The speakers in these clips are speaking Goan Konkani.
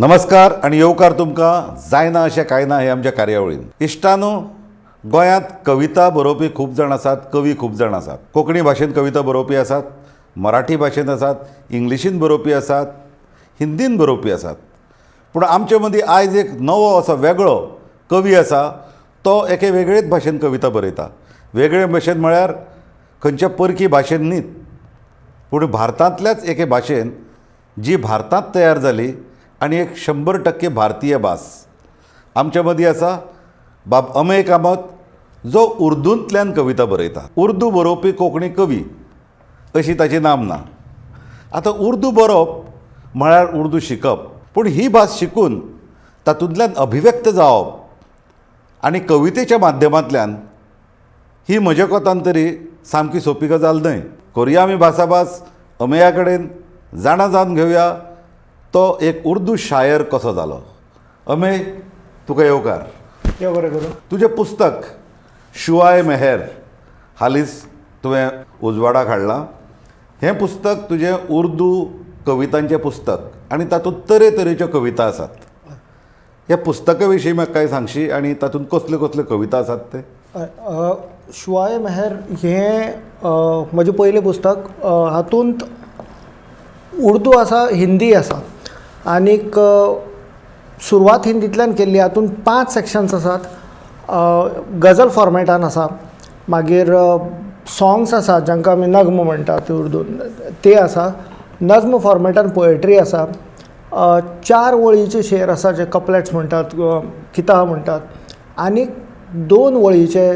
नमस्कार आनी येवकार तुमकां जायना अशें कांय ना हे आमच्या कार्यावळीन. इश्टानो, गोंयांत कविता बरोवपी खूब जाण आसात, कवी खूब जाण आसात. कोंकणी भाशेंत कविता बरोवपी आसात, मराठी भाशेंत आसात, इंग्लिशींत बरोवपी आसात, हिंदीन बरोवपी आसात. पूण आमचे मदीं आयज एक नवो असो वेगळो कवी आसा, तो एके वेगळेच भाशेन कविता बरयता. वेगळे भाशेन म्हळ्यार खंयच्या परकी भाशेन न्हीत, पूण भारतांतल्याच एके भाशेन जी भारतांत तयार जाली आनी एक 100% भारतीय भास. आमच्या मदीं आसा बाब अमेय कामत, जो उर्दूंतल्यान कविता बरयता. उर्दू बरोवपी कोंकणी कवी अशी ताची नामना. आतां उर्दू बरोवप म्हळ्यार उर्दू शिकप, पूण ही भास शिकून तातूंतल्यान अभिव्यक्त जावप आनी कवितेच्या माध्यमांतल्यान ही म्हज्या कोतान तरी सामकी सोंपी गजाल न्हय. करुया आमी भासाभास अमेया कडेन, जाणा जावन घेवया तो एक उर्दू शायर कसो जालो. अमेय, तुका येवकार. देव बरें करूं. तुजें पुस्तक शुआय मेहेर हालींच तुवें उजवाडाक हाडलां. हें पुस्तक तुजें उर्दू कवितांचें पुस्तक आनी तातूंत तरेतरेच्यो कविता आसात. ह्या पुस्तका विशीं म्हाका कांय सांगशी आनी तातूंत कसल्यो कसल्यो कविता आसात ते? शुआय मेहेर हें म्हजें पयलें पुस्तक. हातूंत उर्दू आसा, हिंदी आसा आनीक सुरवात हिंदींतल्यान केल्ली. हातूंत 5 सेक्शन्स आसात. गझल फॉर्मेटान आसा, मागीर सॉंग्स आसात जांकां आमी नग्म म्हणटात उर्दून, ते आसा. नज्म फॉर्मेटान पोएट्री आसा. 4 वळीचे शेर आसा जे कपलेट्स म्हणटात, किताब म्हणटात, आनी 2 वळीचे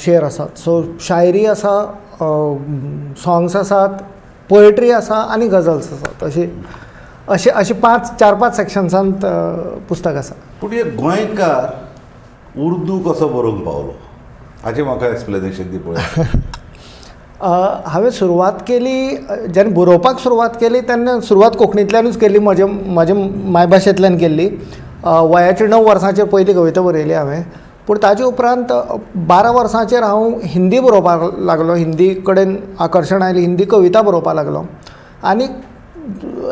शेर आसात. सो शायरी आसा, सॉंग्स आसात, पोएट्री आसा आनी गझल्स आसात. अशी अशे अशे 4-5 सेक्शन्सांत पुस्तक आसा. पूण एक गोंयकार उर्दू कसो बरोवंक पावलो हाचें म्हाका एक्सप्लेनेशन दी पळय. हांवें सुरवात केली, जेन्ना बरोवपाक सुरवात केली तेन्ना सुरवात कोंकणींतल्यानूच केली, म्हजे म्हजे मायभाशेंतल्यान केल्ली. वयाच्या 9 वर्सांचेर पयली कविता बरयली हांवें. पूण ताजे उपरांत 12 वर्सांचेर हांव हिंदी बरोवपाक लागलो. हिंदी कडेन आकर्शण आयलें, हिंदी कविता बरोवपाक लागलो. आनी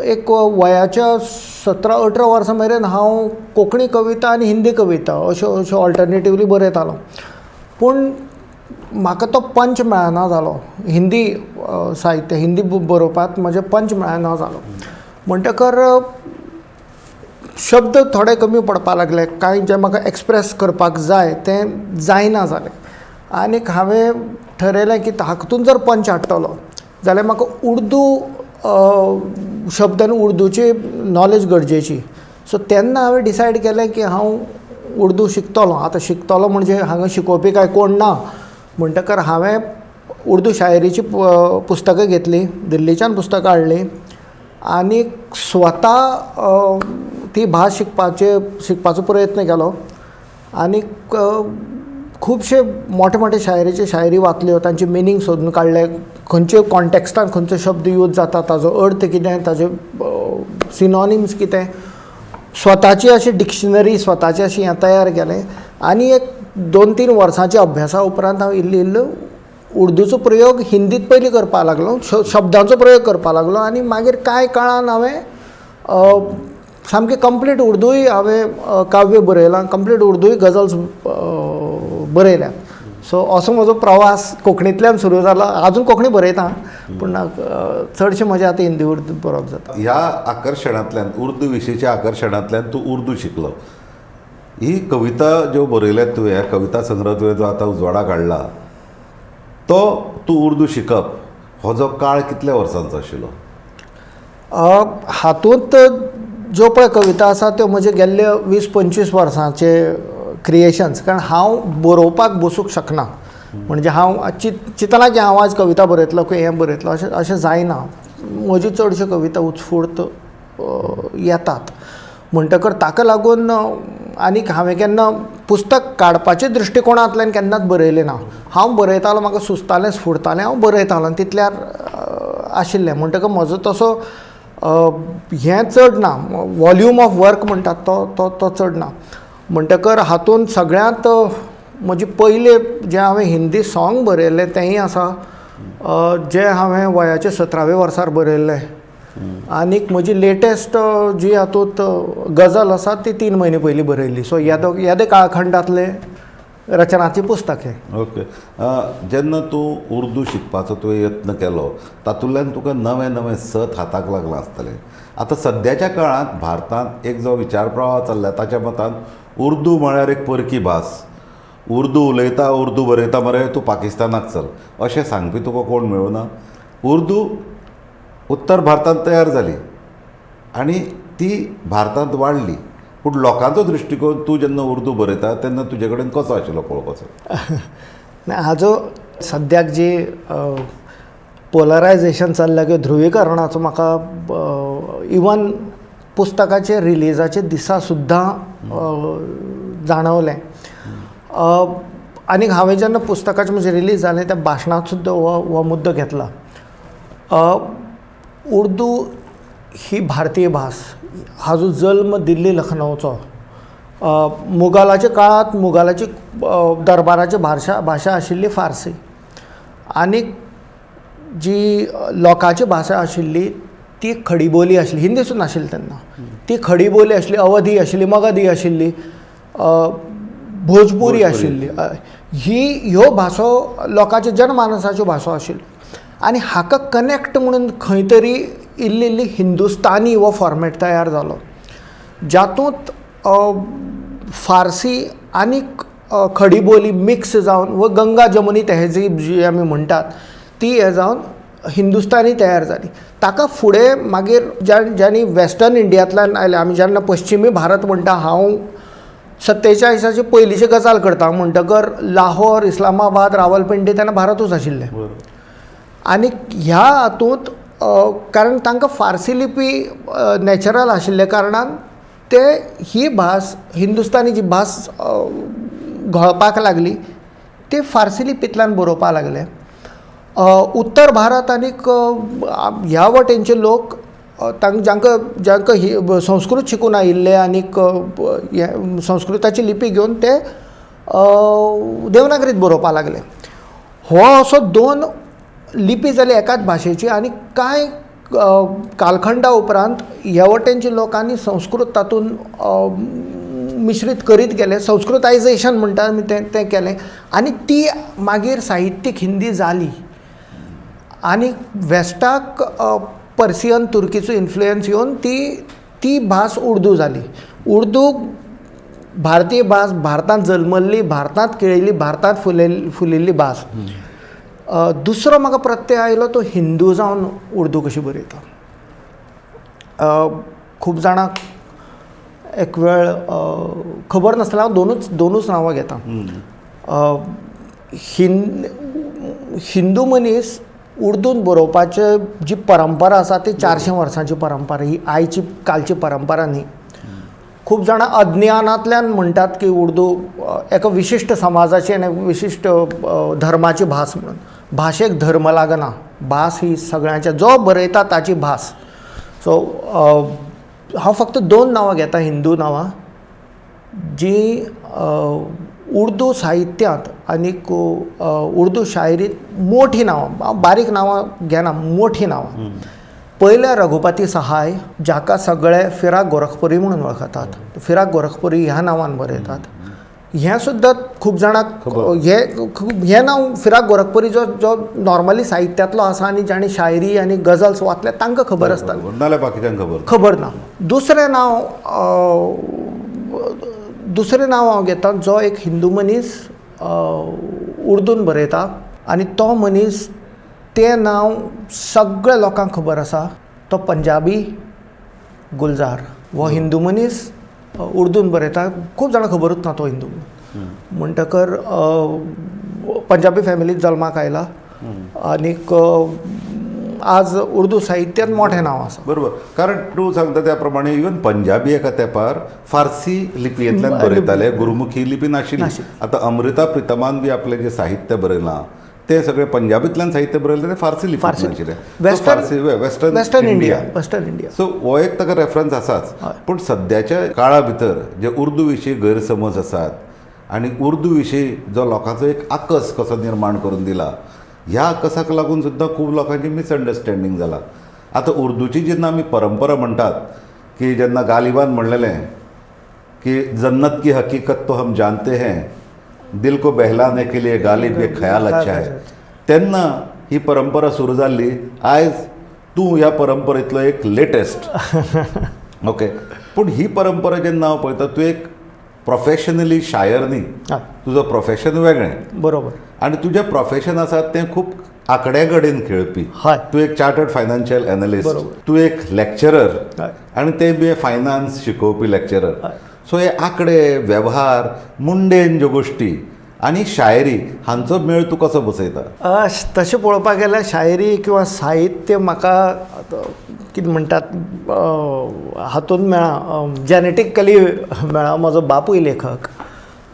एक वयाच्या 17-18 वर्सां मेरेन हांव कोंकणी कविता आनी हिंदी कविता अश्यो अश्यो ऑल्टरनेटिवली बरयतालो. पूण म्हाका तो पंच मेळना जालो. हिंदी साहित्य, हिंदी बरोवपाक म्हजें पंच मेळना जालो. म्हणटकर शब्द थोडे कमी पडपाक लागले, कांय जें म्हाका एक्सप्रेस करपाक जाय तें जायना जालें. आनीक हांवें ठरयलें की हातूंत जर पंच हाडटलो जाल्यार म्हाका उर्दू शब्द आनी उर्दूची नॉलेज गरजेची. सो तेन्ना हांवें डिसायड केलें की हांव उर्दू शिकतलो. आतां शिकतलो म्हणजे हांगा शिकोवपी कांय कोण ना, म्हणटकर हांवें उर्दू शायरीची पुस्तकां घेतलीं, दिल्लीच्यान पुस्तकां हाडलीं आनी स्वता ती भास शिकपाचो प्रयत्न केलो. आनी खुबशे मोठे मोठे शायरीचे शायरी वाचल्यो, तांचे मिनींग सोदून काडले, खंयचे कॉन्टेक्स्टान खंयचो शब्द यूज जाता, ताजो अर्थ कितें, ताजे सिनॉनिम्स कितें, स्वताची अशी डिक्शनरी स्वताची अशी हें तयार केलें. आनी एक 2-3 वर्सांच्या अभ्यासा उपरांत हांव इल्लो इल्लो उर्दूचो प्रयोग हिंदीत पयलीं करपाक लागलो, शब्दांचो प्रयोग करपाक लागलो. आनी मागीर कांय काळान हांवें सामकें कंप्लीट उर्दूय हांवें काव्य बरयलां, कंप्लीट उर्दूय गझल्स बरयल्यात. सो असो म्हजो प्रवास कोंकणींतल्यान सुरू जाला. आजून कोंकणी बरयता, पूण चडशें म्हजें आतां हिंदी उर्दू बरोवप जाता. ह्या आकर्शणांतल्यान, उर्दू विशींच्या आकर्शणांतल्यान तूं उर्दू शिकलो. ही कविता ज्यो बरयल्यात तुवें, ह्या कविता संग्रह तुवें जो आतां उजवाडाक हाडला, तो तूं उर्दू शिकप हो जो काळ कितल्या वर्सांचो आशिल्लो? हातूंत ज्यो पळय कविता आसा त्यो म्हजे गेल्ले 20-25 वर्सांचे क्रिएशन्स. कारण हांव बरोवपाक बसूंक शकना, म्हणजे हांव चिंतलां की हांव आज कविता बरयतलो की हें बरयतलो, अशें अशें जायना. म्हज्यो चडश्यो कविता उत्स्फूर्त येतात. म्हणटकर ताका लागून आनीक हांवें केन्ना पुस्तक काडपाच्या दृश्टिकोणांतल्यान केन्नाच बरयलें ना. हांव बरयतालो, म्हाका सुचतालें, स्फुरतालें, हांव बरयतालो आनी तितल्यार आशिल्लें. म्हणटकर म्हजो तसो हें चड ना, वॉल्यूम ऑफ वर्क म्हणटात तो तो तो चड ना. म्हणटकर हातूंत सगळ्यांत म्हजें पयलें जें हांवें हिंदी सॉंग बरयल्लें तेंय आसा, जें हांवें वयाच्या 17व्या वर्सार बरयल्लें. आनीक म्हजी लेटेस्ट जी हातूंत गजल आसा ती 3 म्हयने पयलीं बरयल्ली. सो येदे काळखंडांतले रचनाचें पुस्तक हें. ओके. जेन्ना तूं उर्दू शिकपाचो तुवें यत्न केलो तातूंतल्यान तुका नवें नवें सत हाताक लागलां आसतलें. आतां सद्याच्या काळांत भारतांत एक जो विचार प्रवाह चल्ला ताच्या मतान उर्दू म्हळ्यार एक परकी भास, उर्दू उलयता उर्दू बरयता मरे तूं पाकिस्तानाक चल अशें सांगपी तुका कोण मेळुना. उर्दू उत्तर भारतांत तयार जाली आनी ती भारतांत वाडली, पूण लोकांचो दृश्टिकोन तूं जेन्ना उर्दू बरयता तेन्ना तुजे कडेन कसो आशिल्लो पळोवपाचो? ना, हाजो सद्याक जी पोलरायजेशन चल्लां किंवा ध्रुवीकरणाचो म्हाका इवन पुस्तकाचे रिलिजाचे दिसा सुद्दां जाणवलें. आनी हांवें जेन्ना पुस्तकाचें म्हजें रिलीज जालें त्या भाशणांत सुद्दां हो मुद्दो घेतला. उर्दू ही भारतीय भास, हाजो जल्म दिल्ली लखनौचो. मुगालाच्या काळांत मुगालाची दरबाराची भाशा आशिल्ली फारसी, आनी जी लोकांची भाशा आशिल्ली ती खडी बोली आशिल्ली, हिंदी सुद्दां नाशिल्ली तेन्ना. ती खडी बोली आशिल्ली, अवधी आशिल्ली, मगधी आशिल्ली, भोजपुरी आशिल्ली. ही ह्यो भासो लोकांच्यो जनमानसाच्यो भासो आशिल्ल्यो आनी हाका कनेक्ट म्हणून खंय तरी इल्ली इल्ली हिंदुस्तानी हो फॉर्मेट तयार जालो, जातूंत फारसी आनी खडी बोली मिक्स जावन व गंगा जमुनी तहजीब जी आमी म्हणटात ती हें जावन हिंदुस्तानी तयार जाली. ताका फुडें मागीर ज्यांनी वेस्टर्न इंडियांतल्यान आयले, आमी जेन्ना पश्चिमी भारत म्हणटा, हांव 47चे पयलींची गजाल करता म्हणटकर लाहोर, इस्लामाबाद, रावलपिंडी तेन्ना भारतूच आशिल्लें. आनी ह्या हातूंत कारण तांकां फारसी लिपी नॅचरल आशिल्ल्या कारणान ते ही भास हिंदुस्तानी जी भास घोळपाक लागली ते फारसी लिपींतल्यान बरोवपाक लागले. उत्तर भारत आनीक ह्या वटेनचे लोक तांकां जांकां ही संस्कृत शिकून आयिल्ले आनीक संस्कृताची लिपी घेवन ते देवनागरीत बरोवपाक लागले. हो असो दोन लिपी जाली एकाच भाशेची. आनी कांय कालखंडा उपरांत ह्या वटेनच्या लोकांनी संस्कृत तातूंत मिश्रीत करीत गेले, संस्कृतायजेशन म्हणटा आमी तें केलें आनी ती मागीर साहित्यीक हिंदी जाली. आनी वेस्टाक पर्सियन तुर्कीचो इन्फ्लुयन्स येवन ती भास उर्दू जाली. उर्दू भारतीय भास, भारतांत जल्मल्ली, भारतांत केळयल्ली, भारतांत फुलिल्ली भास. दुसरो म्हाका प्रत्यय आयलो तो हिंदू जावन उर्दू कशी बरयता. खूब जाणांक एक वेळ खबर नासतना हांव दोनूच नांवां घेता. हिंदू मनीस उर्दून बरोवपाचे जी परंपरा आसा ती 400 वर्सांची परंपरा, ही आयची कालची परंपरा न्ही. खूब जाणां अज्ञानांतल्यान म्हणटात की उर्दू एका विशिश्ट समाजाची आनी विशिश्ट धर्माची भास म्हणून. भाशेक धर्म लागना, भास ही सगळ्यांच्या, जो बरयता ताची भास. सो हांव फक्त दोन नांवां घेता, हिंदू नांवां जी उर्दू साहित्यांत आनीक उर्दू शायरींत मोठी नांवां, हांव बारीक नांवां घेना, मोठी नांवां. पयलें रघुपती सहाय, जाका सगळे फिराक गोरखपुरी म्हणून वळखतात, फिराक गोरखपुरी ह्या नांवान बरयतात. हें सुद्दां खूब जाणांक हें नांव फिराक गोरखपुरी जो जो नॉर्मली साहित्यांतलो आसा आनी जाणें शायरी आनी गजल्स वाचल्या तांकां खबर आसता, नाल्यार बाकीच्यांक खबर ना. दुसरें नांव हांव घेता, जो एक हिंदू मनीस उर्दून बरयता आनी तो मनीस, तें नांव सगळ्या लोकांक खबर आसा, तो पंजाबी गुलजार. हो हिंदू मनीस उर्दून बरयता, खूब जाणां खबरूच ना तो हिंदू. म्हणटकर पंजाबी फॅमिलींत जल्माक आयला आनीक आज उर्दू साहित्यांत मोठें नांव आसा. बरोबर, कारण तूं सांगता त्या प्रमाणे इवन पंजाबी एका तेंपार फारसी लिपयेंतल्यान बरयताले, गुरुमुखी लिपी नाशिल्ली. आतां अमृता प्रितमान बी आपलें जें साहित्य बरयलां ते सगळे पंजाबींतल्यान साहित्य बरयलें, ते फारसी लिपींतल्यान आशिल्लें, वेस्टर्न इंडिया. सो हो एक ताका रेफरन्स आसाच. पूण सद्याच्या काळा भितर जे उर्दू विशीं गैरसमज आसात आनी उर्दू विशीं जो लोकांचो एक आकस कसो निर्माण करून दिला, ह्या आकसाक लागून सुद्दां खूब लोकांची मिसअंडरस्टँडींग जाला. आतां उर्दूची जेन्ना आमी परंपरा म्हणटात की जेन्ना गालिबान म्हणलेलें की जन्नत की हकीकत तो हम जानते हैं, दिल को बहलाने के लिए गालिब ये ख्याल अच्छा है, तेन्ना ही परंपरा सुरू जाल्ली. आयज तूं ह्या परंपरेंतलो एक लेटेस्ट. ओके, पूण ही परंपरा जेन्ना हांव पळयता, तूं एक प्रोफेशनली शायर न्ही, तुजो प्रोफेशन वेगळें. बरोबर. आनी तुजें प्रोफेशन आसा तें खूब आंकड्या कडेन खेळपी. तूं एक चार्टर्ड फायनान्शियल एनलिस्ट, तूं एक लॅक्चरर, आनी ते बी फायनान्स शिकोवपी लॅक्चरर. सो हे आंकडे, वेव्हार, मुंडेन ज्यो गोश्टी आनी शायरी हांचो मेळ तूं कसो बसयता? तशें पळोवपाक गेल्यार शायरी किंवा साहित्य म्हाका कितें म्हणटात हातूंत मेळ्ळां, जेनेटिकली मेळ्ळां. म्हजो बापूय लेखक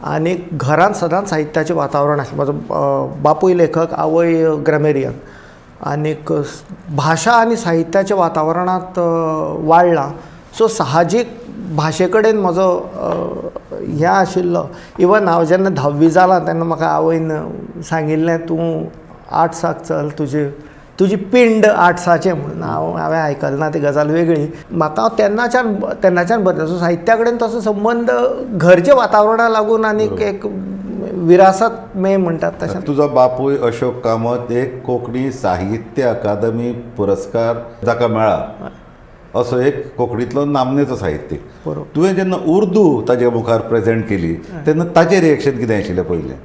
आनी घरांत सदांच साहित्याचें वातावरण आसलें. म्हजो बापूय लेखक, आवय ग्रामेरियन, आनीक भाशा आनी साहित्याच्या वातावरणांत वाडलां. सो साहजीक भाशे कडेन म्हजो हें आशिल्लो. इवन हांव जेन्ना धाव्वी जालां तेन्ना म्हाका आवयन सांगिल्लें, तूं आर्ट्साक चल, तुजी पिंड आर्ट्साचें म्हणून. हांवें आयकलें ना, ती गजाल वेगळी. म्हाका तेन्नाच्यान बरें. सो साहित्या कडेन तसो संबंद घरच्या वातावरणाक लागून आनी एक विरासत मे म्हणटात तशें. तुजो बापूय अशोक कामत एक कोंकणी साहित्य अकादमी पुरस्कार जाका मेळ्ळा असो एक कोंकणींतलो नामनेचो साहित्यीक. बरोबर. तुवें जेन्ना उर्दू ताजे मुखार प्रेजेंट केली तेन्ना ताचें रिएक्शन कितें आशिल्लें पयलें?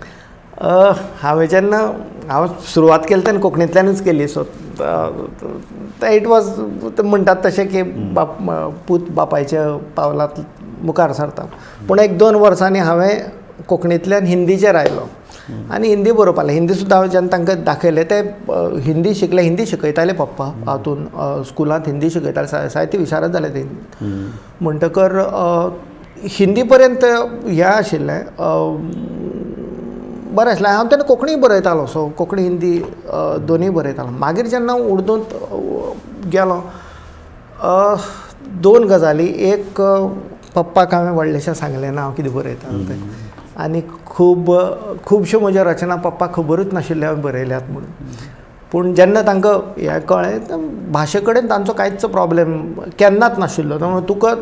हांवें जेन्ना हांव सुरवात केली तेन्ना कोंकणींतल्यानूच केली. सो it was म्हणटात तशें की बाप पूत बापायच्या पावलांत मुखार सरता. पूण एक 2 वर्सांनी हांवें कोंकणींतल्यान हिंदीचेर आयलो आनी हिंदी बरोवपाक. हिंदी सुद्दां हांवें जेन्ना तांकां दाखयलें, ते हिंदी शिकले, हिंदी शिकयताले पप्पा हातून स्कुलांत हिंदी शिकयताले, साहित्य विशारद जाले ते हिंदी. म्हणटकर हिंदी पर्यंत हें आशिल्लें, बरें आसलें. हांव तेन्ना कोंकणी बरयतालो, सो कोंकणी हिंदी दोनूय बरयतालो. मागीर जेन्ना हांव उर्दूंत गेलो, 2 गजाली. एक, पप्पाक हांवें व्हडलेशें सांगलें ना हांव कितें बरयतालो तें, आनी खुबश्यो म्हज्यो रचना पप्पाक खबरूच नाशिल्ल्यो हांवें बरयल्यात म्हणून. पूण जेन्ना तांकां हें कळ्ळें, भाशे कडेन तांचो कांयच प्रोब्लेम केन्नाच नाशिल्लो. त्यामुळे तुका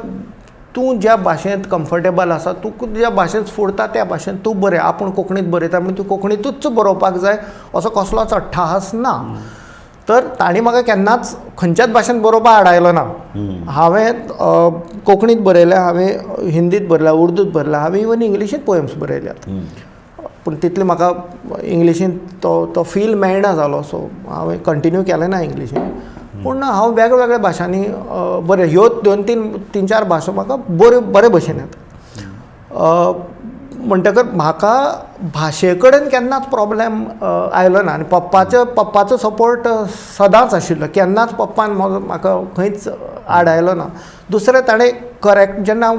तूं ज्या भाशेंत कम्फर्टेबल आसा, तुका ज्या भाशेंत फुरता त्या भाशेंत तूं बरय. आपूण कोंकणींत बरयता म्हणून तूं कोंकणींतूच बरोवपाक जाय असो कसलोच अट्टाहास ना. तर तांणी म्हाका केन्नाच खंयच्याच भाशेन बरोवपाक आडायलो ना. हांवें कोंकणींत बरयलें, हांवें हिंदींत बरयलां, उर्दूंत बरयलां, हांवें इवन इंग्लिशींत पोएम्स बरयल्यात. पूण तितलें म्हाका इंग्लिशींत तो फील मेळना जालो, सो हांवें कंटिन्यू केलें ना इंग्लिशींत. पूण हांव वेगवेगळ्या भाशांनी बरें, ह्यो 2 3 4 भाशो म्हाका बऱ्यो बरे भशेन येता. म्हणटकर म्हाका भाशे कडेन केन्नाच प्रोब्लेम आयलो ना. आनी पप्पाचो सपोर्ट सदांच आशिल्लो, केन्नाच पप्पान म्हजो म्हाका खंयच आडायलो ना. दुसरें, ताणें करेक्ट जेन्ना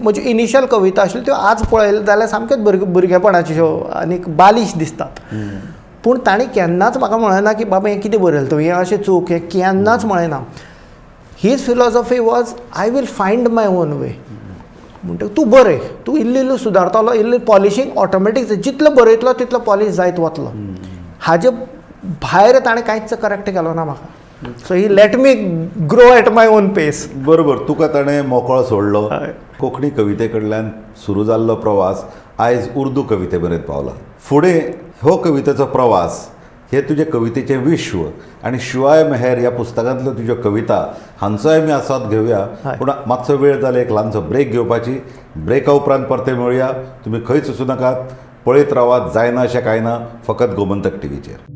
म्हजी इनिशियल कविता आशिल्ली त्यो आज पळयल्यो जाल्यार सामक्योच भुरगेपणाच्यो आनी बालिश दिसतात. पूण ताणें केन्नाच म्हाका म्हळें ना की बाबा हें कितें बरयलें तूं, हें अशें चूक, हें केन्नाच म्हळें ना. His philosophy was I will find my own way. म्हणटकच तूं बरय, तूं इल्लो इल्लो सुदारतलो, इल्ली पॉलिशींग ऑटोमॅटीक, जितलो बरयतलो तितलो पॉलिश जायत वतलो. हाजे भायर ताणें कांयच करेक्ट केलो ना म्हाका. So he let me grow at my own pace. बरोबर, तुका ताणें मोकळो सोडलो. कोंकणी कविते कडल्यान सुरू जाल्लो प्रवास आयज उर्दू कविते मेरेन पावला. फुडें हो कवितेचो प्रवास, हे तुजे कवितेचें विश्व आनी शिवाय मेहेर ह्या पुस्तकांतल्यो तुज्यो कविता हांचोय आमी आस्वाद घेवया. पूण मातसो वेळ जालो एक ल्हानसो ब्रेक घेवपाची. ब्रेका उपरांत परते मेळुया. तुमी खंयच वचूं नाकात, पळयत रावात जायना अशें कांय ना, फकत गोमंतक टीव्हीचेर.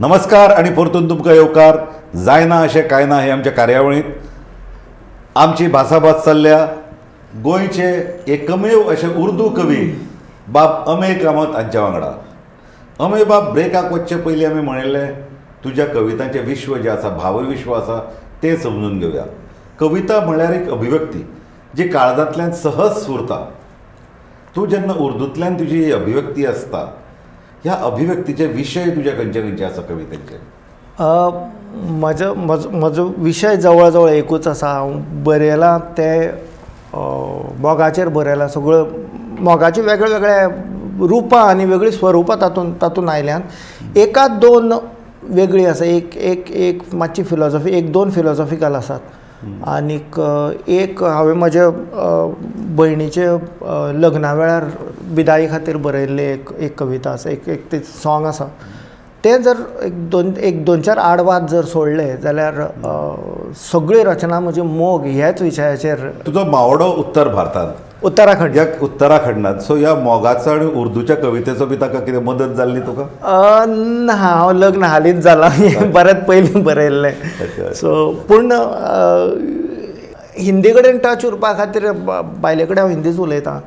नमस्कार आनी परतून तुमकां येवकार. जायना अशें कांय ना हे आमच्या कार्यावळींत आमची भासाभास चल्ल्या गोंयचे एकमेव अशे उर्दू कवी बाब अमेय कामत हांच्या वांगडा. अमेय बाब, ब्रेकाक वचचे पयलीं आमी म्हणिल्लें तुज्या कवितांचें विश्व जें आसा, भावविश्व आसा तें समजून घेवया. कविता म्हळ्यार एक अभिव्यक्ती जी काळजांतल्यान सहज स्फुरता. तूं जेन्ना उर्दूंतल्यान तुजी अभिव्यक्ती आसता, ह्या अभिव्यक्तीचे विशय तुज्या खंयचे खंयचे आसा कवितेचे? म्हजो म्हजो म्हजो विशय जवळ जवळ एकूच आसा. हांव बरयलां तें मोगाचेर बरयलां. सगळ्यो मोगाची वेगळे वेगळे रुपां आनी वेगळीं स्वरुपां तातूंत तातूंत आयल्यांत. एकाद दोन वेगळी आसा. एक एक एक मातशी फिलॉजॉफी, एक दोन फिलॉजॉफिकल आसात आनीक एक हांवें म्हज्या भयणीचे लग्ना वेळार बिदाई खातीर बरयल्ली एक एक कविता आसा. एक एक तें सॉंग आसा. तें जर एक दोन चार आडवाद जर सोडले जाल्यार सगळी रचना म्हजी मोग ह्याच विशयाचेर. तुजो मावडो उत्तर भारतांत. उत्तराखंड. ह्या उत्तराखंडात, सो ह्या मोगाचो आनी उर्दूच्या कवितेचो बी ताका कितें मदत जाल्ली तुका? ना, हांव लग्न हालींच जालां. हें बऱ्याच पयलीं बरयल्लें. सो पूण हिंदी कडेन टच उरपा खातीर बायले कडेन हांव हिंदीच उलयतां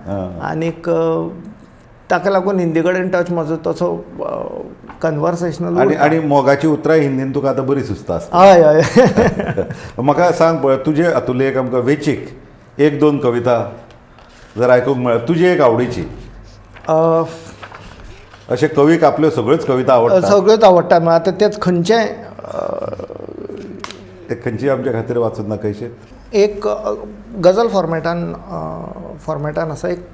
आनीक ताका लागून हिंदी कडेन टच म्हजो तसो कन्वर्सेशनल. आनी मोगाची उतरां हिंदीन तुका आतां बरी सुचता आसता. हय हय म्हाका सांग पळय, तुजे हातूंतली एक आमकां वेचीक एक दोन कविता जर आयकूंक मेळत, तुजी एक आवडीची. अशे कवीक आपल्यो सगळ्योच कविता आवडटा. सगळ्योच आवडटा म्हळ्यार आतां तेच खंयचें? ते खंयची आमच्या खातीर वाचून दाखयशीत? एक गजल फॉर्मेटान फॉर्मेटान आसा. एक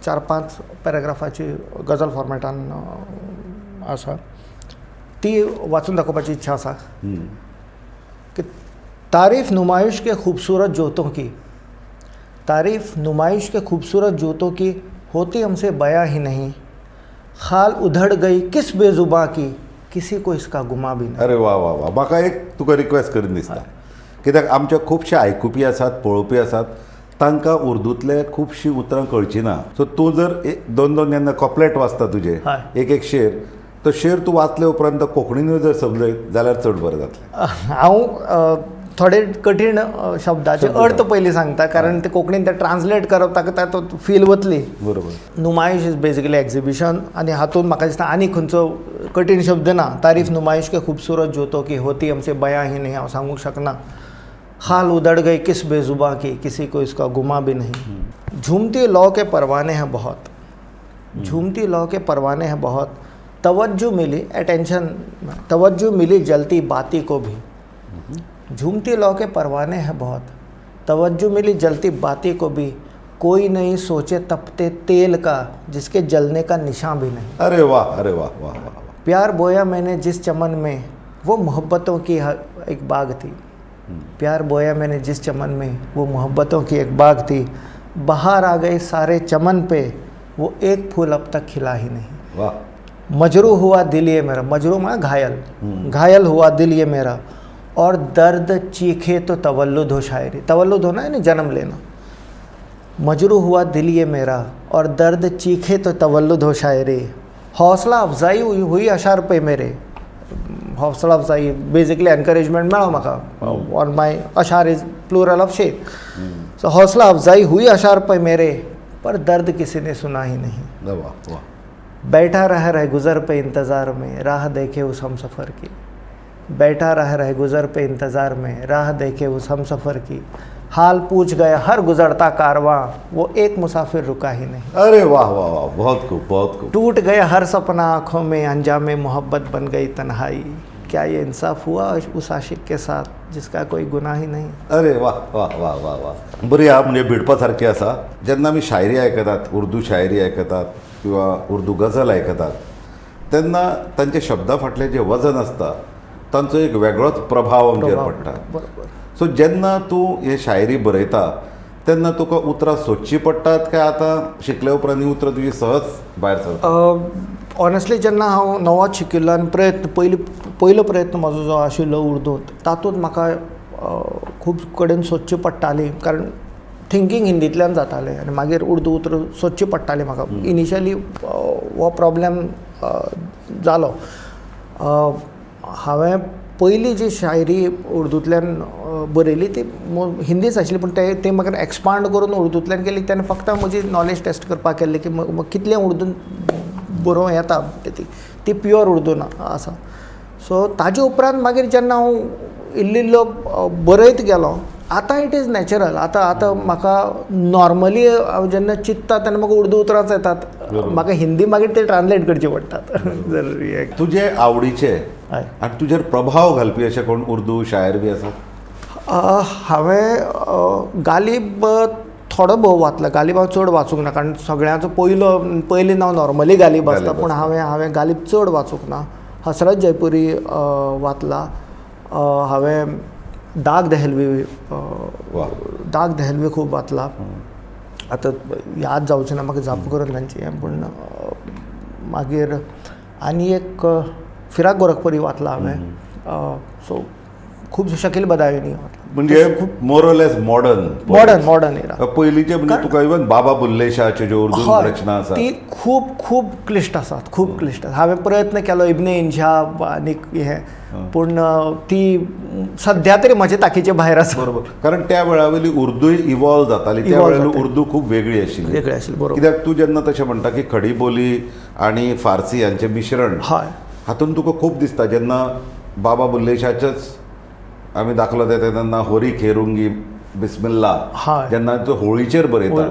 चार पांच पॅराग्राफाची गजल फॉर्मेटान आसा. ती वाचून दाखोवपाची इच्छा आसा कि तारीफ नुमाइश के खूबसूरत जूतों की, तारीफ नुमाइश के खूबसूरत जूतों की होती हमसे बयां ही नहीं, खाल उधड़ गई किस बेजुबां की, किसी को इसका गुमां भी नहीं. अरे वा वा वा! म्हाका एक तुका रिक्वेस्ट करीन दिसता, कित्याक आमचे खुबशे आयकुपी आसात, पळोवपी आसात, तांकां उर्दूंतले खुबशीं उतरां कळचीं ना. सो तूं जर एक दोन दोन जेन्ना कॉपलेट वाचता तुजे, एक एक शेर, तो शेर तूं वाचले उपरांत कोंकणीनूय जर समजयत जाल्यार चड बरें जातलें. हांव थोडे कठीण शब्दाचे शब्द अर्थ सांग. पयलीं सांगता, कारण ते कोंकणीन ते ट्रान्सलेट करप ताका तातूंत फील वतली. नुमाइश is basically exhibition आनी हातूंत म्हाका दिसता आनी खंयचो कठीण शब्द ना. तारीफ नुमाइश के खूबसूरत जूतों की होती हमसे बयां ही नहीं, हांव सांगूंक शकना. खाल उधड़ गई किस बेजुबां की, किसी को इसका गुमां भी नहीं. झूमती लौ के परवाने हैं बहुत, झूमती लौ के परवाने हैं बहुत, तवज्जो मिली, अटेंशन, तवज्जो मिली जलती बाती को भी. झूमती लौ के परवाने हैं बहुत, तवज्जो मिली जलती बाती को भी, कोई नहीं सोचे तपते तेल का, जिसके जलने का निशान भी नहीं. अरे वा, अरे वा, वा वा वा! प्यार बोया मैंने जिस चमन में, वो मोहब्बतों की एक बाग थी. प्यार बोया मैंने जिस चमन में, वो मोहब्बतों की एक बाग थी, बाहर आ गए सारे चमन पे, वो एक फूल अब तक खिला ही नहीं. मजरू हुआ दिल ये मेरा, मजरू माना घायल, घायल हुआ दिल ये मेरा और दर्द चीखे तो तवल्लुद हो शायरी. तवल्लुद होना यानी जन्म लेना. मजरू हुआ दिल ये मेरा और दर्द चीखे तो तवल्लुद हो शायरी. हौसला अफजाई हुई हुई अशार पे मेरे. हौसला अफजाई बेसिकली एनकरेजमेंट मेळो म्हाका ऑन my अशार is plural of Sher. So हौसला अफजाई हुई अशार पे मेरे, पर दर्द किसी ने सुना ही नहीं. वाह वाह बैठा रह रह गुज़र पे इंतज़ार में, राह देखे उस हम सफ़र की. बैठा रह रह गुज़र पे इंतज़ार में, राह देखे उस हम सफ़र की, हाल पूछ गया हर गुज़रता कारवां, वो एक मुसाफिर रुका ही नहीं. अरे वाह वाह वाह! बहुत खूब, बहुत खूब. टूट गया हर सपना आँखों में, अंजाम मोहब्बत बन गई तन्हाई, क्या ये इंसाफ हुआ उस आशिक के साथ जिसका कोई गुनाह ही नहीं? अरे वाह वाह वाह वाह वाह! बरी हा, म्हणजे भिडपा सारकी आसा. जेन्ना आमी शायरी आयकतात, उर्दू शायरी आयकतात किंवा उर्दू गझल आयकतात, तेन्ना तांच्या शब्दा फाटलें जें वजन आसता, तांचो एक वेगळोच प्रभाव आमचेर प्रभाव. पडटा. सो जेन्ना तूं हे शायरी बरयता तेन्ना तुका उतरां सोदचीं पडटात काय आतां शिकले उपरांत ही उतरां तुजी सहज भायर सरता? ऑनेस्टली, जेन्ना हांव नवोच शिकिल्लो आनी प्रयत्न पयली पयलो प्रयत्न म्हजो जो आशिल्लो उर्दूंत, तातूंत म्हाका खूब कडेन सोदची पडटाली, कारण थिंकींग हिंदींतल्यान जातालें आनी मागीर उर्दू उतरां सोदची पडटाली म्हाका. इनिशियली हो प्रॉब्लेम जालो. हांवें पयली जी शायरी उर्दूंतल्यान बरयली ती हिंदीच आशिल्ली, पूण ते म्हाका एक्सपांड करून उर्दूंतल्यान केली तेन्ना फक्त म्हजी नॉलेज टेस्ट करपाक केल्ली की कितलें उर्दून बरोवंक येता. ती ती प्युअर उर्दू ना आसा. सो ताजे उपरांत मागीर जेन्ना हांव इल्लो इल्लो बरयत गेलो आतां it is natural. आतां आतां म्हाका नॉर्मली हांव जेन्ना चिंत्ता तेन्ना म्हाका उर्दू उतरांच येतात. म्हाका हिंदी मागीर ते ट्रान्सलेट करचे पडटात जर हें. तुजे आवडीचे आनी तुजेर प्रभाव घालपी अशे कोण उर्दू शायर बी आसात? हांवें गालीब थोडो भोव वाचला. गालीब हांव चड वाचूंक ना, कारण सगळ्यांचो पयलो पयलें नांव नॉर्मली गालीब आसता, पूण हांवें गालीब चड वाचूंक ना. हसरत जयपुरी वाचला हांवें. दाग देहलवी, दाग देहलवी खूब वाचला. आतां याद जावचें ना म्हाका जाप करून तांची हें, पूण मागीर आनी एक फिराक गोरखपुरी वाचला हांवें. सो खूब शकील बदायूनी. म्हणजे more or less modern. Modern, modern era. पयलींचे म्हणजे तुका इवन बाबा बुल्ले शाहचे ज्यो उर्दू रचना आसा ती खूब खूब क्लिश्ट आसात, खूब क्लिश्ट आसात. हांवें प्रयत्न केलो इब्ने इन्शा आनीक हें, पूण ती सद्या तरी म्हजे ताकीचे भायर आसा. बरोबर, कारण त्या वेळावयली उर्दूय इवॉल्व जाताली. त्या वेळार उर्दू खूब वेगळी आशिल्ली. वेगळी आशिल्ली, बरोबर. कित्याक तूं जेन्ना तशें म्हणटा की खडी बोली आनी फार्सी हांचें मिश्रण, हातूंत तुका खूब दिसता. जेन्ना बाबा बुल्ले शाहचेच आमी दाखलो दिता तेन्ना होरी खेरुंगी बिस्मिल्ला, जेन्ना तो होळीचेर बरयता,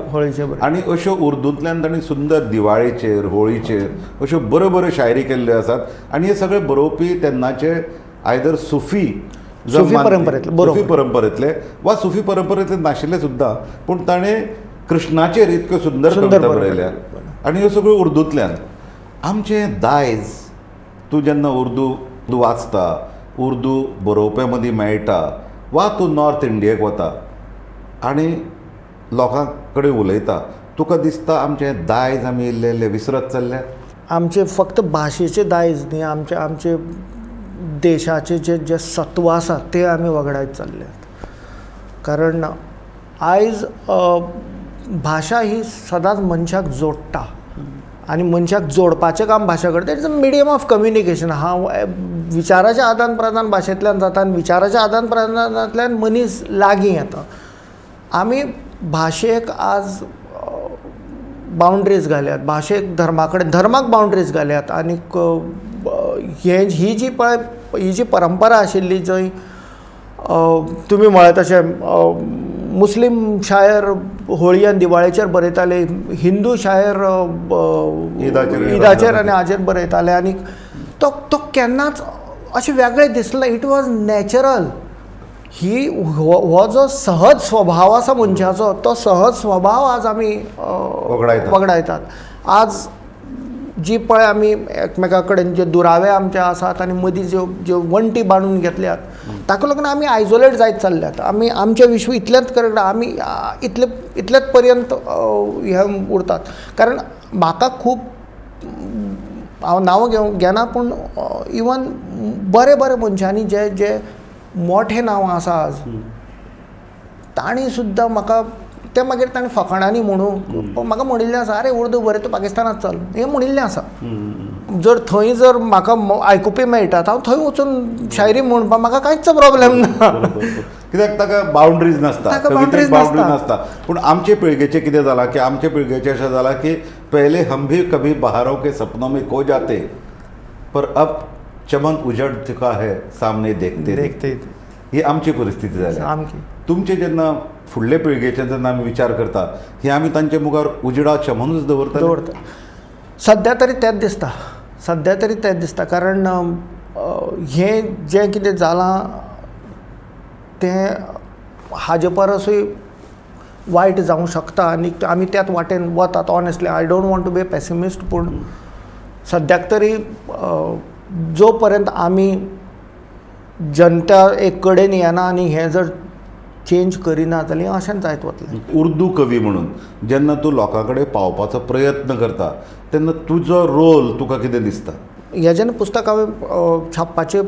आनी अश्यो उर्दूंतल्यान तांणी सुंदर दिवाळेचेर, होळीचेर अश्यो बऱ्यो बऱ्यो शायरी केल्ल्यो आसात. आनी हे सगळे बरोवपी तेन्नाचे आयदर सुफी, सुफी परंपरेंतले, सुफी परंपरेंतले वा सुफी परंपरेंतले नाशिल्ले सुद्दां, पूण ताणें कृष्णाचेर इतक्यो सुंदर कविता बरयल्या आनी ह्यो सगळ्यो उर्दूंतल्यान. आमचें दायज तूं जेन्ना उर्दू वाचता, उर्दू बरोवप्या मदीं मेळटा, वा तूं नॉर्थ इंडियेक वता आनी लोकां कडेन उलयता, तुका दिसता आमचें दायज आमी इल्लें इल्लें विसरत चल्ल्यात? आमचें फक्त भाशेचें दायज न्ही, आमचे आमचे देशाचें जें जें सत्व आसा तें आमी वगडायत चल्ल्यात. कारण आयज भाशा ही सदांच मनशाक जोडटा आनी मनशाक जोडपाचें काम भाशा करता. It's a medium of communication. हांव विचाराचें आदान प्रदान भाशेंतल्यान जाता आनी विचाराच्या आदान प्रदानांतल्यान मनीस लागीं येता. आमी भाशेक आज बाउंड्रीज घाल्यात, भाशेक धर्मा कडेन, धर्माक बाउंड्रीज घाल्यात. आनीक हे ही जी पळय ही जी परंपरा आशिल्ली जंय तुमी म्हळें तशें मुस्लीम शायर होळी आनी दिवाळेचेर बरयताले, हिंदू शायर ईदाचेर आनी हाजेर बरयताले, आनी तो तो केन्नाच अशें वेगळें दिसलें. It was natural. ही हो जो सहज स्वभाव आसा मनशाचो, तो सहज स्वभाव आज आमी वगडायतात. आज जी पळय आमी एकमेका कडेन जे दुरावे आमचे आसात आनी मदीं ज्यो ज्यो वण्टी बांदून घेतल्यात ताका लागून आमी आयजोलेट जायत चल्ल्यात. आमी आमचें विश्व इतलेंच करेक्ट, आमी इतले इतलेच पर्यंत हें उरतात. कारण म्हाका खूब, हांव नांवां घेना, पूण इवन बरे बरे मनशांनी जे जे मोठे नांव आसा आज तांणी सुद्दां म्हाका ते मागीर ताणें फकाणांनी म्हणू म्हाका म्हणिल्लें आसा, अरे उर्दू बरें तूं पाकिस्तानांत चल, हें म्हणिल्लें आसा. जर थंय जर म्हाका आयकुपी मेळटात, हांव थंय वचून शायरी म्हणपाक म्हाका कांयच प्रॉब्लेम ना. कित्याक ताका बाउंड्रीज नासता, बाउंड्रीज नासता. पूण आमचे पिळगेचें कितें जालां की आमचे पिळगेचें अशें जालां की पहले हम भी कभी बहारों के सपनों में खो जाते, पर अब चमन उजड़ चुका है सामने देखते देखते. ही आमची परिस्थिती जाल्या. तुमचे जेन्ना फुडले पिळगेचे जेन्ना आमी विचार करता, हे आमी तांचे मुखार उजडा चमनूच दवरता दवरता. सद्या तरी तेंच दिसता, सद्या तरी तेंच दिसता. कारण हें जें कितें जालां तें हाजे परसूय वायट जावंक शकता आनी आमी त्याच वाटेन वतात. Honestly I don't want to be a pessimist, पूण सद्याक तरी जो पर्यंत आमी जनता एक कडेन येना आनी हें जर चेंज करिना जाल्यार अशेंच जायत वतलें. उर्दू कवी म्हणून जेन्ना तूं लोकां कडेन पावपाचो प्रयत्न करता तेन्ना तुजो रोल तुका कितें दिसता? हें जेन्ना पुस्तक हांवें छापपाचें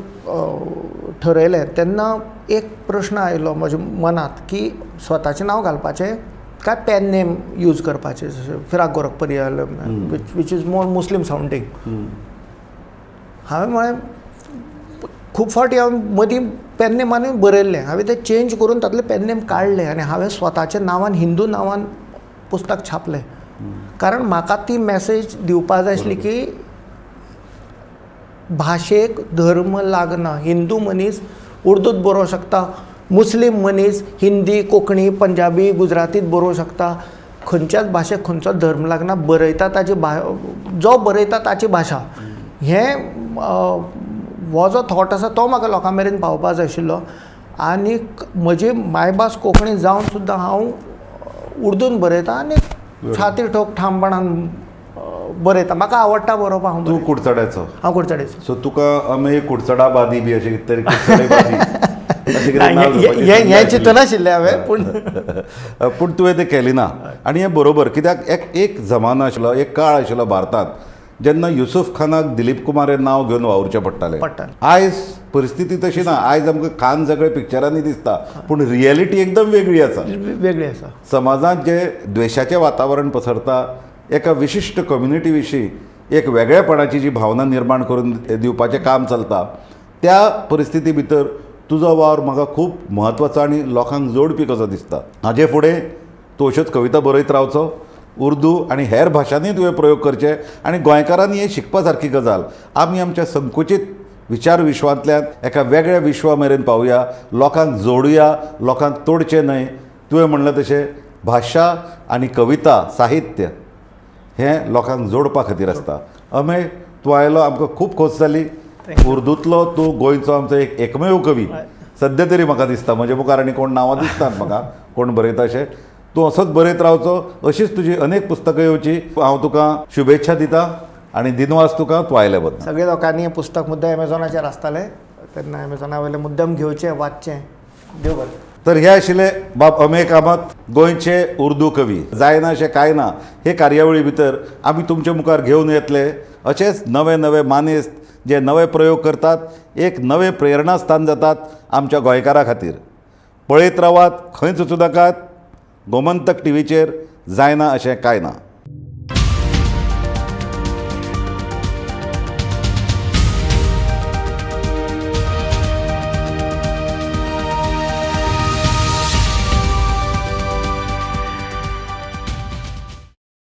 ठरयलें तेन्ना एक प्रश्न आयलो म्हज्या मनांत की स्वताचें नांव घालपाचें काय पॅन नेम यूज करपाचें, जशें Firaq Gorakhpuri which is more Muslim sounding. हांवें म्हळें खूब फावटी हांवें मदीं पॅन नेमानूय बरयल्लें, हांवें तें चेंज करून तातलें पॅन नेम काडलें आनी हांवें स्वताच्या नांवान, हिंदू नांवान पुस्तक छापलें. कारण म्हाका ती मॅसेज दिवपा जाय आसली की भाशेक धर्म लागना. हिंदू मनीस उर्दूत बरोवंक शकता, मुस्लीम मनीस हिंदी, कोंकणी, पंजाबी, गुजरातीत बरोवंक शकता. खंयच्याच भाशेक खंयचो धर्म लागना. बरयता ताची जो बरयता ताची भाशा. हें हो जो थॉट आसा तो म्हाका लोकां मेरेन पावोवपा जाय आशिल्लो. आनीक म्हजी मायभास कोंकणी जावन सुद्दां हांव उर्दून बरयता आनी छाती ठोक ठामपणान बरयता. म्हाका आवडटा बरोवपाक. हांव तूं कुडचड्याचो? हांव कुडचड्याचो. सो तुका अमेय कुडचडाबादी बी अशें कितें तरी, कुडचडेबादी अशें कितें नांव घेवपाची हें संद आशिल्ली. चिंतनाशिल्लें हांवें पूण पूण तुवें तें केलें ना आनी हें बरोबर, कित्याक एक एक जमानो आशिल्लो, एक काळ आशिल्लो भारतांत जेन्ना युसुफ खानाक दिलीप कुमार हें नांव घेवन वावुरचें पडटालें. पडटालें. आयज परिस्थिती तशी ना. आयज आमकां खान सगळे पिक्चरांनी दिसता, पूण रियलिटी एकदम वेगळी आसा. वेगळी आसा. समाजांत जें द्वेशाचें वातावरण पसरता, एका विशिश्ट कम्युनिटी विशीं एक वेगळेपणाची जी भावना निर्माण करून दिवपाचें काम चलता, त्या परिस्थिती भितर तुजो वावर म्हाका खूब म्हत्वाचो आनी लोकांक जोडपी कसो दिसता. हाजे फुडें तूं अश्योच कविता बरयत रावचो, उर्दू आनी हेर भाशांनी तुवें प्रयोग करचे आनी गोंयकारांनी हें शिकपा सारकी गजाल. आमी आमच्या संकुचीत विचार विश्वांतल्यान एका वेगळ्या विश्वा मेरेन पावया, लोकांक जोडुया, लोकांक तोडचें न्हय. तुवें म्हणलें तशें भाशा आनी कविता, साहित्य हें लोकांक जोडपा खातीर आसता. अमेय, तूं आयलो, आमकां खूब खोस जाली. उर्दूंतलो तूं गोंयचो आमचो एक एकमेव कवी सद्या तरी म्हाका दिसता. म्हजे मुखार आनी कोण नांवां दिसतात म्हाका कोण बरयता अशें. तूं असोच बरयत रावचो, अशीच तुजी अनेक पुस्तकां येवची. हांव तुका शुभेच्छा दिता आनी दिनवास तुका तूं आयले बद्दल. सगळे लोकांनी हें पुस्तक मुद्दम एमेझॉनाचेर आसतालें तेन्ना एमेझॉना वयलें मुद्दम घेवचें, वाचचें. देव बरें. तर हे आशिल्ले बाब अमेय कामत, गोंयचे उर्दू कवी. जायना अशें कांय ना हे कार्यावळी भितर आमी तुमचे मुखार घेवन येतले अशेच नवे नवे मानेस्त जे नवे प्रयोग करतात, एक नवें प्रेरणास्थान जातात आमच्या गोंयकारां खातीर. पळयत रावात, खंयच वचूं नाकात. गोमंतक टीव्हीचेर जायना अशें कांय ना.